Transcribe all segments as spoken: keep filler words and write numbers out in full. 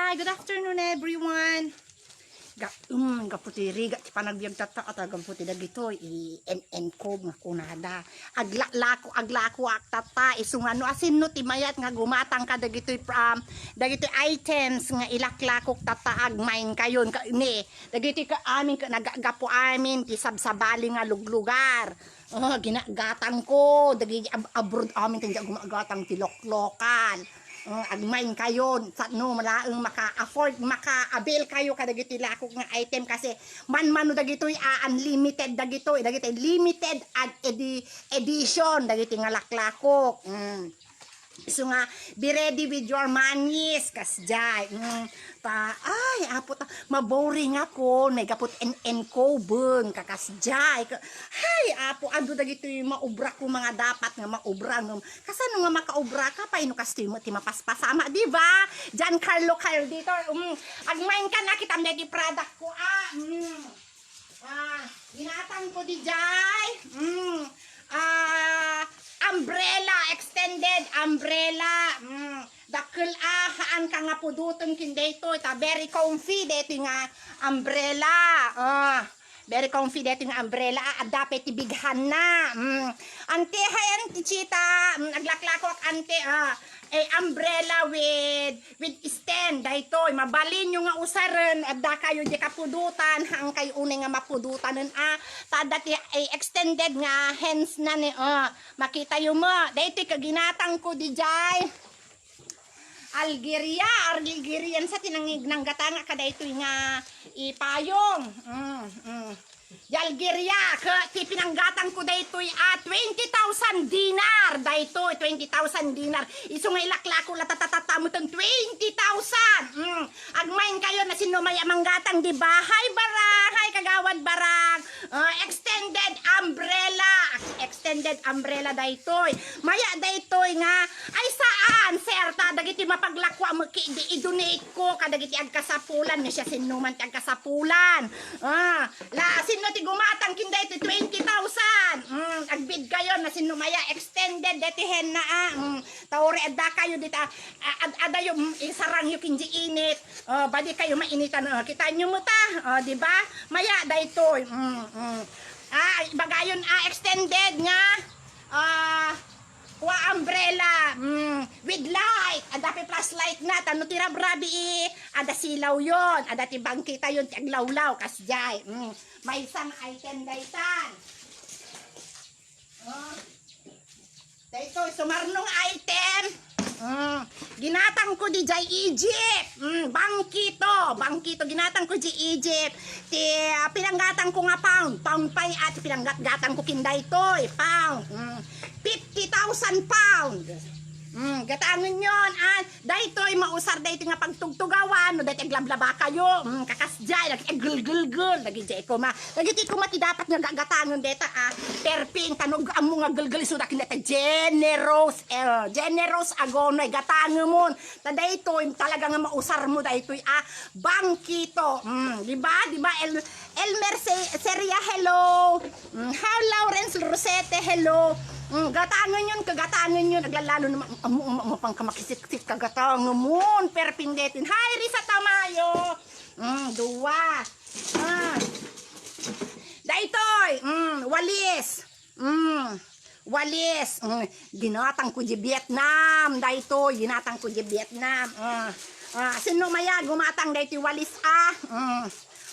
Hi, good afternoon, everyone. Ga, um, gapu ti rigat ti panagbiag tatta, at gapu ti dagitoy, i-, en-, enkod nga kunada. Aglak-, lako, aglakoak tatta, isu nga no, asinno ti mayat nga gumatang ka dagitoy from, dagitoy items nga ilaklakok tatta, agmain kayon, ka, ne, dagitoy ka amin, ka, nagagapu amin, ti sabsabali nga luglugar. Ah, ginagatang ko, dagiti ab-, abroad amin, ti ginagatang ti loklokal. Ah, agmain kayon, sa, no, malaeng maka-afford, maka-avail kayo kadagiti lakok nga item kasi manmano dagitoy, ah, unlimited dagitoy, dagitoy limited ad edi-, edition, dagiti nga laklakok. Mm. So nga, be ready with your monies, kasjay. Mm, ta, ay, apo ta, maboring ako, may gapot en-, enkoben, kakasjay. Ka-, ay, apo, adu dagitoy maubra ko, mga dapat nga maubra, ngem, kasano nga makaubra ka, pay no kastoy mo ti mapaspasama, di ba? Giancarlo Calditor, mm, agmain ka na, kitam dagiti product ko, ah, mm. Ah, ginatang ko di jay. Mm. Ah, umbrella, extended umbrella. Mm. Dakkel a, haan ka nga pudoten ken daytoy. Ta very comfy daytoy nga umbrella. Ah, very comfy daytoy nga umbrella. Ah, adda pay ti bighanna. Mm. Ante, hi, Ante Chita. Mm, aglaklako ak, Ante. Ah, a umbrella with With stand, daytoy, mabalinyo nga usaren, adda kayo di kapudotan, haan kayo unay nga mapudotanen, a, ta adda ti, eh, extended nga hands na ni, a, makita yo mo. Daytoy kaginatang ko, di jay. Algeria, Algerian sa tinangig nang gatanga ka daytoy nga ipayong. Mm, mm. Di Algeria, ke, ti pinanggatang ko daytoy, a, twenty thousand dinar, daytoy, twenty thousand dinar. Isu nga ilaklako la tatatatamutan, twenty thousand. Mm. Agmain kayo na sino may manggatang, di ba? Hi, Barang! Hi, Kagawad Barang! Ah, extended umbrella. Extended umbrella daytoy. Maya daytoy nga, ay saan, sir, ta dagiti mapaglakwa mo ki, di idunit ko, kadagiti agkasapulan, nga siya sinuman ti agkasapulan. Ah, la, sinno ti gumatang kin daytoy twenty thousand? Mm, agbid kayo na sinno maya extended deti henna, ah. Mm, tauri adda kayo dita, a-, ad-, adayo, mm, isarangyo kin di init. Oh, badi kayo mainitan, oh, kitanyo mo ta, oh, di ba? Maya daytoy. Mm, mm. Ah, ibagayon, ah, extended nga, ah, Kua umbrella, mm, with light. Ada pay flashlight na, tano ti rabrabii, ada silaw yon, ada ti bangkita yon, ti aglawlaw, kasjay. Mm, maysa nga item daytan. Oh. Daytoy, sumarnong item. Mm, ginatang ko di jay Egypt. Mm, bangkito, bangkito, ginatang ko di Egypt. Ti, ah, pinanggatang ko nga pound, pound pay, at pinanggatgatang ko kin daytoy, pound. Mm. Fifty thousand pound. Mm, gatangen yon, ah, daytoy mausar daytoy nga pagtugtugawan, no, daytoy aglablaba kayo, mm, kakasjay, dagiti aggulgulgul, dagiti koma, dagiti koma ti dapat nga gagatangen dayta, ah, perpin, ta no ammo nga gulgul, isu dakin dayta generous, eh, generous agonoy, gatangemon, ta daytoy, talaga nga mausar mo daytoy, ah, bangkito, mm, di ba, di ba, El, Elmer Se-, Seria, hello. Mm, hi, Lawrence Rosete, hello. Mm, gatangen yon, kagatangen yon. Aglalalo naman, amo, amo, amo, pang kamakisitkit, kagatangen mon. Perpindetin. Hi, Risa Tamayo. Mm, dua. Ah. Daytoy, mm, walis. Mm. Walis, mm, ginatang ko di Vietnam, daytoy, ginatang ko di Vietnam. Ah, ah, sino maya gumatang daytoy walis, ah? Mm,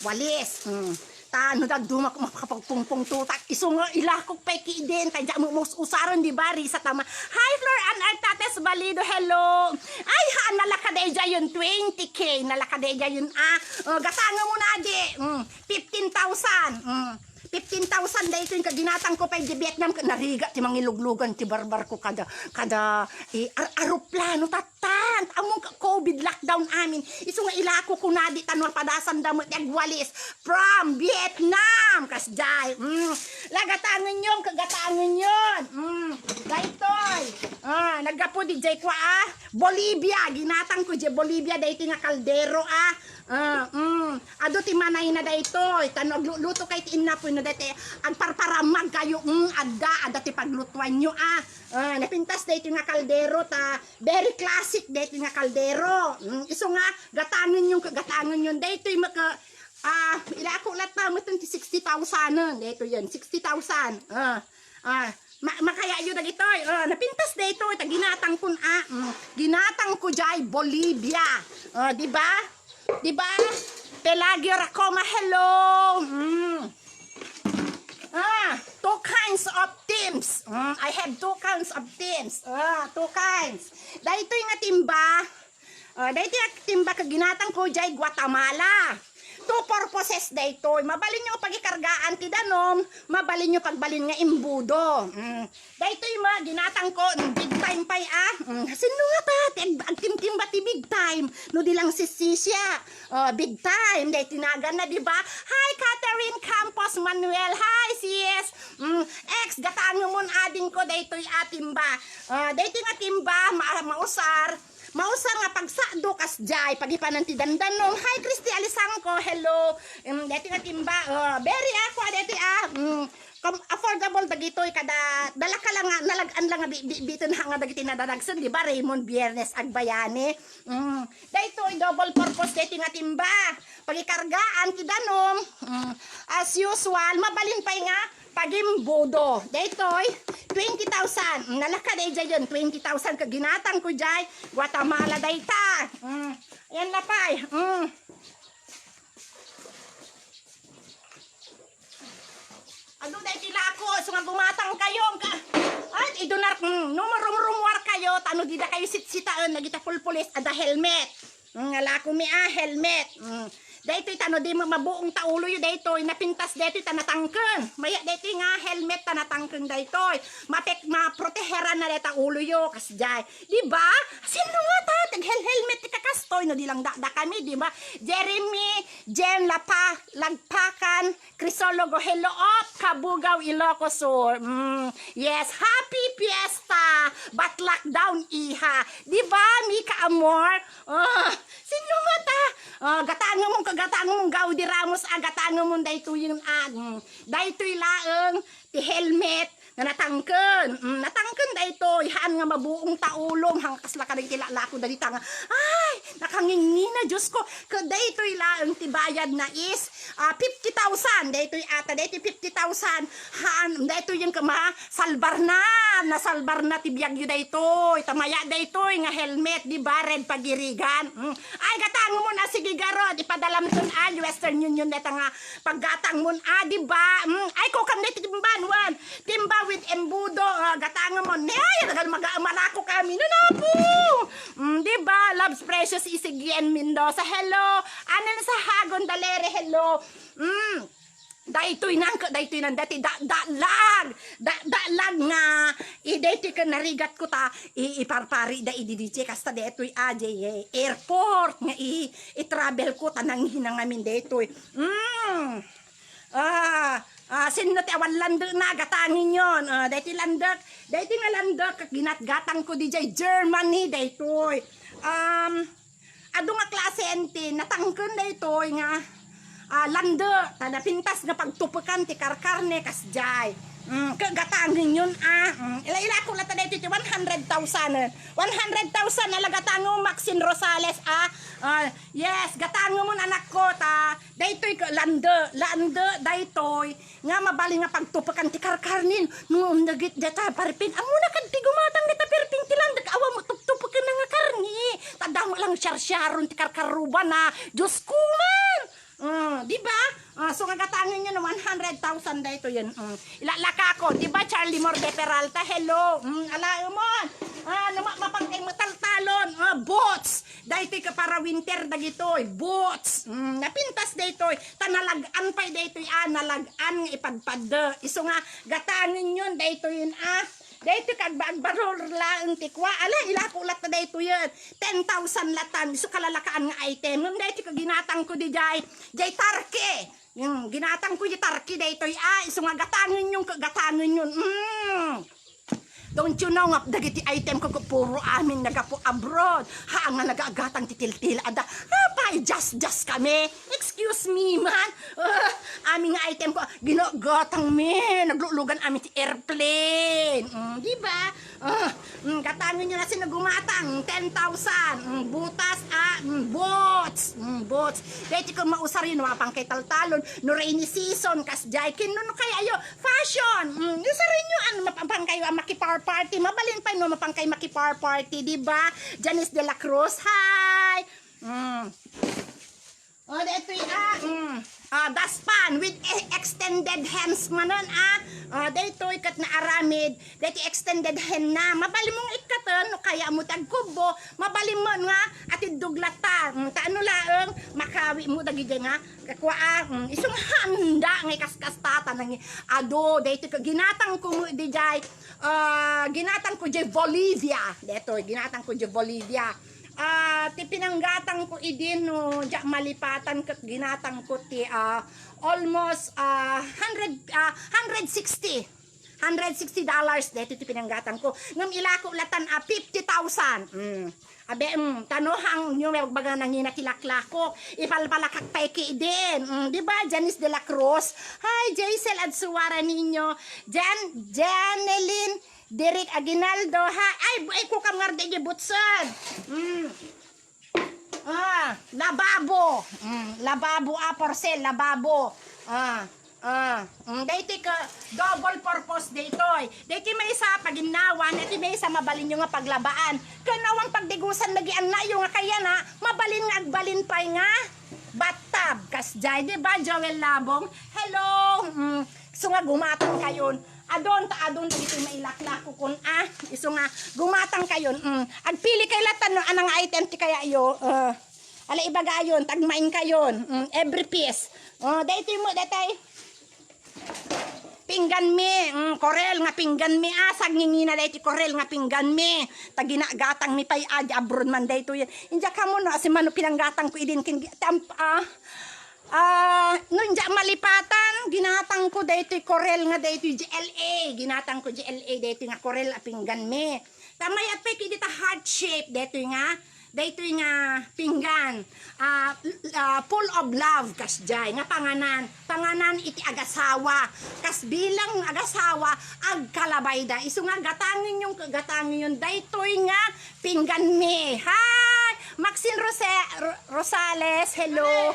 walis, mm. Ta, no, dadduma ko makapagpungpung tutak. Isu nga ilakok pay ki den, ta diak mo mus-, usaren, di ba, Risa Tama. Hi, Flor Ann Artates Balido, hello. Ay, ha, nalaka daydiay yon, twenty K, nalaka daydiay yon, ah. Oh, gatangen mo na, di. Mm, fifteen thousand, mm. Fifteen thousand daytoy nga ginatang ko pay di Vietnam, narigat ti mangiluglugan ti barbarko kada, kada, eh, ar-, aeroplano, tattan. Ammom ka, covid lockdown amin. Isu nga ilako kunadi, ta no padasanda met ti agwalis from Vietnam. Kasjay. Mm. La, gatangenyon, ket gatangenyon. Mm. Daytoy. Ah, naggapu diay kua, ah. Bolivia, ginatangko diay Bolivia, daytoy nga kaldero, ah. Ah, mm. Adu ti manayna daytoy. Ta no agluluto kayo ti innapoy, no daytoy agparparamag kayo, mm, adda, adda ti paglutuanyo, ah. Ah, napintas daytoy nga kaldero, ta very classic daytoy nga kaldero. Mm, isu nga, gatangenyon, gatangenyon. Daytoy maka, ah, ilako latta, metten ti sixty thousand. Daytoy yan, sixty thousand. Ah, ah, ma-, makayayo dagitoy. Ah, napintas daytoy, ta ginatangkon, ah, mm, ginatangko diay Bolivia. Ah, di ba? Di ba? Pelagio Racoma, hello. Mm. Ah, two kinds of teams. Mm, I have two kinds of teams. Ah, two kinds. Daytoy nga timba. Ah, daytoy nga timba ket ginatangko diay Guatemala. Two purposes daytoy. Mabalinyo pagikargaan ti danum, mabalinyo pagbalin nga embudo. Mm. Daytoy ma, ginatangko, mm, big time pay, ah. Mm, sinno nga ta, ti ag-, agtimtimba ti big time, no di lang sisisia. Oh, big time, daytoy naganna, di ba? Hi, Catherine Campos Manuel. Hi, sis. Mm, ex, gatangemon adingko, daytoy a timba. Ah, daytoy nga timba, ma-, mausar. Mausar nga pagsakdo kasjay, pagipanan ti dandanum. Hi, Christy Alisangco. Hello. Mm, daytoy nga timba. Oh, very aqua, daytoy, ah. Mm. Kom-, affordable dagitoy kada dalaka lang nga, nalag-an lang nga bi-, bi-, biten ha nga dagiti nadadagsen, di ba? Raymond Biernes Agbayani. Mm. Daytoy double purpose daytoy nga timba. Pagikargaan ti danum. Mm. As usual, mabalin pay nga pagimbudo. Daytoy twenty thousand. Mm, nalaka daydiay yun, twenty thousand ket ginatangko diay Guatemala dayta. Mm. Ayan na pay. Mm. Adu, daytoy lako, isu nga gumatang kayo, ka-, ay, idunar, mm, no marumrumuar kayo, ta no dida kayo sitsitaen, dagita pulpulis, adda helmet. Mm, nga lako mi, ah, helmet. Mm. Daytoy, ta no di mo mabuong ta uloyo, daytoy, napintas daytoy, ta natangken. Maya daytoy nga helmet, ta natangken daytoy. Mapek-, maproteheran na dayta uloyo, kasjay. Di ba? Sinno nga ta, tag-hel-, helmet ti kakastoy, no di lang dakdakami, di ba? Jeremy, Jen, Lapa, Lagpakan, Crisologo, hello, up, Cabugao, Ilocos Sur. Mm, yes, happy fiesta, but lockdown, iha. Di ba, Mika Amor? Ah, sinno nga ta? Ah, gatangemon ka, gatangemon, Gaudi Ramos, ah, gatangemon, daytoy yun, ah, mm, daytoy laeng, ti helmet, nga natangken. Mm, natangken daytoy, haan nga mabuong ta ulom, haan kasla kadagiti lako dagita nga, ay, nakangingina, Diyos ko, ket daytoy laeng ti bayad na is, ah, fifty thousand, daytoy ata, daytoy fifty thousand, haan, daytoy yung kama, salbar na, nasalbar na ti biagyo daytoy, ta maya daytoy nga helmet, di ba, red pagirigan. Mm. Ay, gatangemon, ah, sige garud, ipadalamton, ah, Western Union, deta nga, paggatangmon, ah, di ba? Mm, ay, kukam na iti timban, wan. Timba with embudo, ah, gatangemon. Ne, ay, nagal maga-, malako kami. Nanapo! Mm, di ba? Loves Precious Isigien Mendoza. Hello. Anel Sahagon Dalere. Hello. Mm. Daytoy nang, daytoy nang, dati da, dalag. Da, dalag nga. I, daytoy ka narigat ko ta, i, iparpari da idi di, kasta daytoy a, di, eh, airport nga i, i-travel ko ta nanghinang amin daytoy. Mm. Ah, ah, sinno ti awan landek na, gatangen yon. Ah, daytoy landek, daytoy nga landek, ginatgatang ko dijay Germany, daytoy. Um, adu nga klase enti, natangken daytoy nga, ah, landek, ta napintas nga pagtupekan ti karkarne, kasjay. Mm, ke gatangen yon, ah. Mm, ila-ila ko lata daytoy ti one hundred thousand. One hundred thousand, ala gatangen Maxine Rosales, ah. Ah, yes, gatangen mo, anak ko, ta Daytoy ka, lande, lande, daytoy nga mabalin nga pagtupekan ti karkarnen. No, dagit data, paripin, ammona kadti gumatang data, paripin, ti landek, awan mo tuptupekan nga karne. Ta damo lang siarsiaron ti karkarrubana. Diyos ko man! Ah, di ba? Ah, so, nga gatangen niya no one hundred thousand daytoy yan. Mm. Ilalaka ko, di ba, Charlie Moore de Peralta? Hello. Mm, ala, umon. Ah, no, ma-, mapangkay mo taltalon. Ah, boots. Daytoy ka para winter dagitoy. Boots. Mm, napintas daytoy. Ta nalag-an pay daytoy, ah, nalag-an nga ipadpadda. Isu nga gatangen yon daytoy yon, ah. Daytoy ka agba-, agbaror laeng ti kua. Ala, ilako latta daytoy yon. Ten thousand latan. Isu kalalakaan nga item. Ngem daytoy ka ginatang ko dijay. Jay Tarke. Hmm, ginatangko iti turkey daytoy, ah, isu nga gatangenyon, gatangenyon. Hmm. Don't you know nga dagiti itemko puro amin nagapu abroad? Haan nga nagagatang ti tiltila. Adda, apay, just, just kami. Excuse me, man. Ah, amin nga itemko, ginagatang mi. Naglulugan amin ti airplane. Mm, di ba? Ah, mm, gatangenyon a sino gumatang, ten thousand. Mm, butas, ah, mm, boots. Mm, boots. Daytoy ket mausaryo, no, mapan kay taltalon, no rainy season, kasdiay, ken no, no kayatyo, fashion. Mm, usarenyo, ano, mapan kayo a makipar party. Mabalin pay, no, mapan kay makipar party, di ba? Janice de la Cruz, hi! Mm. Oh, daytoy, ah, mm. Ah, dustpan with e-, extended hands manen, ah. Ah, daytoy ket naaramid, daytoy extended hand na. Mabalin mong ikkaten, no kayatmo ti agkubbo, mabalin mo nga atiddog latta. Mm, ta ano laeng, makaawimo dagiti nga, kakua, ah, mm, isu nga handa nga ikaskasta, ta nang-, adu, daytoy ket ginatangko mo diay, ah, ginatangko diay Bolivia. Daytoy, ginatangko diay Bolivia. Ah, ti pinanggatangko idin no, diak malipatan ket ginatangko ti, ah, almost, ah, hundred, ah, hundred sixty. Hundred sixty dollars daytoy ti pinanggatangko. Ngem ilako latan a fifty thousand. Mm. Abe, mm, ta no hangyo, may agbaga nangina ti laklako. Ipalpalakak pay ki idin. Mm, di ba, Janice de la Cruz? Hi, Jaisel Adsuara ninyo. Jan-, Janeline Derek Aguinaldo, ha? Ay, bu-, ay, kukam ngarud, di butsen. Mm. Ah, lababo. Mm, lababo, ah, for sale, lababo. Ah, ah. Mm, daytoy ka, double purpose daytoy. Daytoy maysa paginnawan, daytoy maysa mabalinyo nga paglabaan. Ken awan pagdigusan lagi annayo nga kayana, mabalin nga agbalin pay nga bathtub. Kasdiay, di ba, Joel Labong? Hello. Mm, so nga gumatang kayon. Adun, ta adun dagiti mailaklakokon, ah. Isu nga, gumatang kayon. Mm. Agpili kay latta no anang item ti kayatyo. Ah. Ala, ibagayon, tagmain kayon. Mm, every piece. Oh, daytoy mo, daytoy. Pinggan mi. Mm, korel nga pinggan mi, ah. Sagngingina daytoy korel nga pinggan mi. Ta ginagatang mi pay, ah, di abroad man daytoy. India kamo, no, asi man no pinanggatangko idin ken gi-, tamp-, ah. Ah, no, diak malipatan, ginatangko daytoy korel nga daytoy G L A. Ginatangko G L A daytoy nga korel a pinggan mi. Ta mayat pay kidi ta heart shape daytoy nga, daytoy nga pinggan. Ah, l-, ah, full of love, kasdiay, nga panganan. Panganan iti agasawa. Kas bilang agasawa, agkalabayda. Isu nga gatangenyon, gatangenyon daytoy nga pinggan mi. Hi! Maxine Rose-, Ro-, Rosales, hello.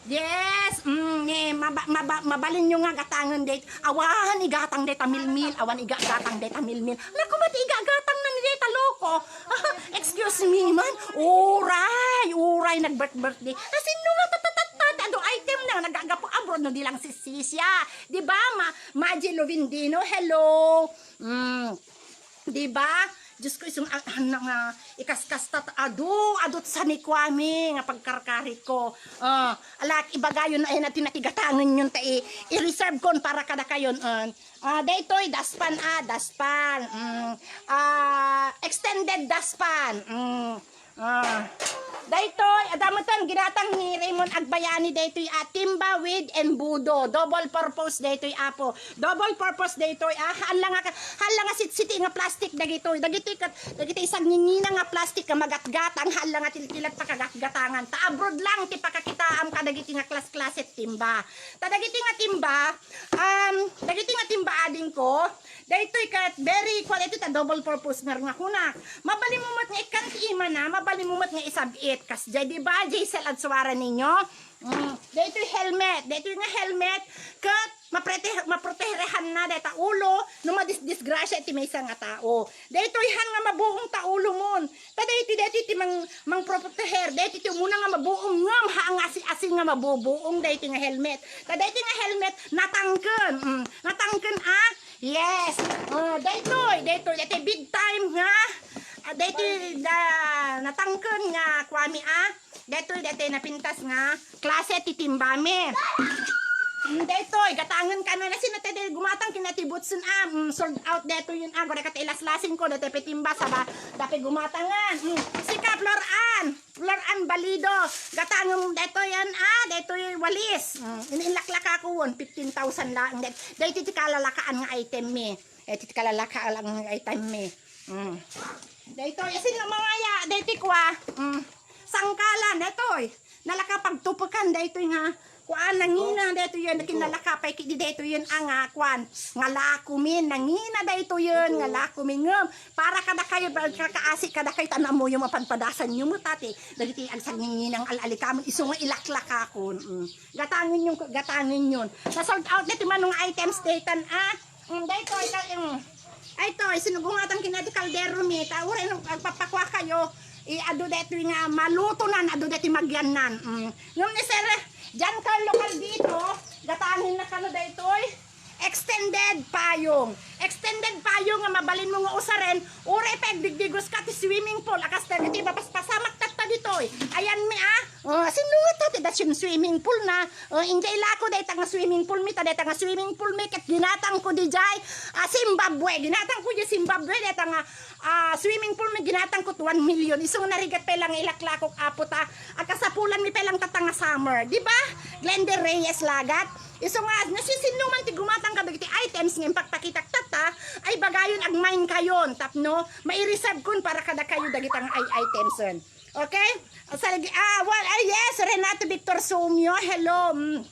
Yes, mm, eh, maba-, maba-, mabalinyo nga gatangen dayt-, awan igatang dayta milmil, awan iga-, gatang dayta milmil. Naku, mati iga-, gatang na ni dayta loko. Excuse me, man. Uray, uray, nag-birth-, birthday. Asin no nga tatatatat, adu item na, nagagapu abroad, no, di lang si Sisia. Di ba, ma-, Maji Lovindino, hello. Mm. Di ba? Diyos ko, isung, ah, ah, nga, ikaskasta, adu, adut sa ni Kwame, nga pagkarkariko. Ah, alak, ibagayon, ay, na tinatigatangan yun, ta i-, i-reserve kon para kada kayon, ah. Ah, daytoy, daspan, ah, daspan. Mm. Ah, extended daspan. Mm. Ah. Daytoy, adda metten ginatang ni Raymond Agbayani daytoy a timba with embudo. Double purpose daytoy, apo. Double purpose daytoy, ah. Haan la nga, haan la nga sitsiti nga plastic dagitoy. Dagitoy ket, dagitoy sagngingina nga plastic nga magatgatang, haan la nga tiltilat pakagatgatangan. Ta abroad lang ti pakakitaam kadagiti nga klas-klase timba. Ta dagiti nga timba, um, dagiti nga timba adingko, daytoy ket very equal iti ta double purpose nga, nga kunak. Mabalin mo met nga ikkan ti imana, mabalin mo met nga isab-it. Kasdiay, di ba, Jaisel Adsuara ninyo? Mm, daytoy helmet, daytoy nga helmet, ket maprete-, maprotehehan na dayta ulo, no madisdisgrasia iti maysa nga tao. Daytoy han nga mabuong ta ulo mon. Ta daytoy, daytoy ti mang-, mangproteher, daytoy ti umuna nga mabuong ngem haan nga asi-asi nga mabubuong daytoy nga helmet. Ta daytoy nga helmet, natangken. Mm, natangken, ah, Yes. Ah, daytoy, daytoy, daytoy big time nga. Ah, daytoy da, natangken nga kuami, ah. Daytoy, daytoy napintas nga klase ti timbami. Mm, daytoy, gatangen kano na sino ti gumatang ken ti butsen, ah. Mm, sold out daytoy yun, ah. Gore ka ti ilaslasing ko, daytoy pay timba, saba, dapay gumatangan. Mm, sika, Flor Ann. Flor Ann Alido, gatangem daytoy, ah, daytoy walis. Mm, in-, inlaklakakon, fifteen thousand laeng. Day-, daytoy ti kalalakaan nga item mi. Eh, ti kalalakaan nga item mi. Mm. Daytoy, asin nga mangaya, daytoy kua. Mm. Sangkalan, daytoy. Nalaka pagtupekan, daytoy nga. Kuan, nangina, daytoy yun, kinalaka pay, kidi daytoy yun, ah, nga, kuan, nga lakumin, nangina, daytoy yun, nga lakumin, ngem, para kada kayo, ba, kakaasi, kada kayo, tanaw mo yung mapadpadasan nyo mo, tati, dagiti agsagninginang al-alikamin, isu nga ilaklakakon, mm. Gatangin yun, gatangin yun. Na sold out na ti manong items, daytan, ah. Mm, daytoy, ka, mm. Ay, toy, sinugungatan kina ti kaldero mi, ta, uray no, agpapakua kayo, i, adu daytoy nga malutonan, adu daytoy magiannan. Mm. Ngem ni Sir Giancarlo Caldito, gatangin na kano daytoy, extended payong. Extended payong nga mabalin mo nga usaren, uray pa agdigdigos ka ti swimming pool, a kas dagiti mapaspasamak tatta ditoy. Ayan mi, ah. Oh, sino nga ta ti dasin swimming pool na? Oh, injay lako dayta nga swimming pool mi, ta dayta nga swimming pool mi, ket ginatangko dijay, ah, Zimbabwe. Ginatangko dijay Zimbabwe, dayta nga, ah, swimming pool mi, ginatangko one million. Isu nga narigat pay lang ilaklakok, apo ta. Agkasapulan mi pay lang tatta nga summer. Di ba? Glenda Reyes lagat. Isu nga, nasisino man ti gumatang kadagiti items nga impakpakitak tatta, ay bagayon agmain kayon. Tapno, mai-reserve kun para kada kayo dagita nga ay items. Okay? Salagi-, ah, well, ah, yes, Renato Victor Sumio, hello. Mm.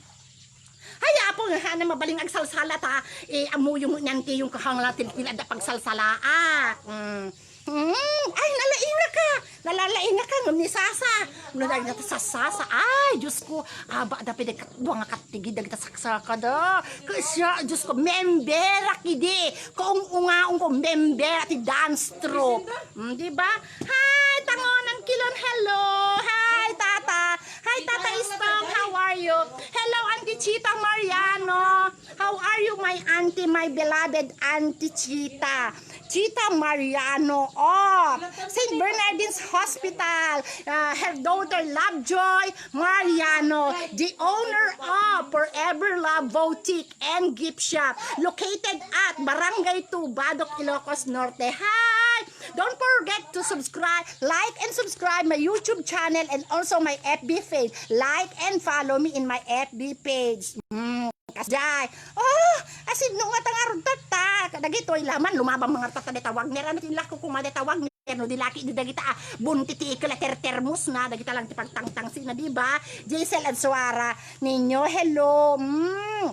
Hay, apo, nga hana mabaling agsalsala ta, eh, amuyo mo niyan ti yung kahangla tiltil adda pagsalsalaak. Mm. Mm. Ay, nalainga ka. Nalalainga ka, ngem ni Sasa. No, dagita sa Sasa. Ay, Diyos ko. Aba, da pwede kat-, dua nga katigi, dagita saksaka da. Kaya siya, Diyos ko, member, akidi. Kung ungaon ko, member, ati dance troupe. Mm, di ba? Hi, Tangonan Kilon. Hello. Hi, Tata. Hi, Tata Istong. How are you? Hello, Auntie Chita Mariano. How are you, my auntie, my beloved Auntie Chita? Chita Mariano of Saint Bernardine's Hospital. Uh, her daughter, Lovejoy Mariano, the owner of Forever Love Boutique and Gift Shop, located at Barangay two, Badoc, Ilocos Norte. Hi! Don't forget to subscribe, like and subscribe my YouTube channel and also my F B page. Like and follow me in my F B page. Mm, kasjay. Oh, asin no nga tangarod tatta. Kadagitoy laman, lumabang mga tatta de tawag. Nera na tinlak ko kuma de tawag. No, di laki, di dagita, ah, bunti ti ikla tertermos na, dagita lang ti pagtangtangsi na, di ba? Jaisel Adsuara ninyo, hello. Mm.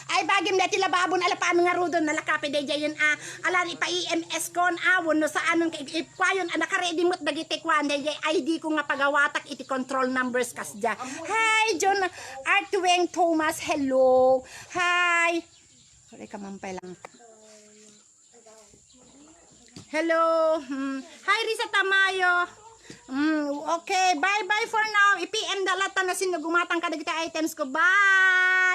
Ay, bagim dati lababo na alapan nga rudon, nalakape daydiay yun, ah, alan ipa-E M S kon, ah, wenno saanon ka, ip-, ipkuayon, ah, nakaready met dagiti kuan, daydiay I D ko nga pagawatak iti control numbers kasdiay. Hi, John Artwing Thomas, hello. Hi. Sorry, kamampay lang. Hello. Hmm. Hi, Risa Tamayo. Hmm, okay, bye-bye for now. I-P M da latta no sino gumatang kadagiti items ko. Bye!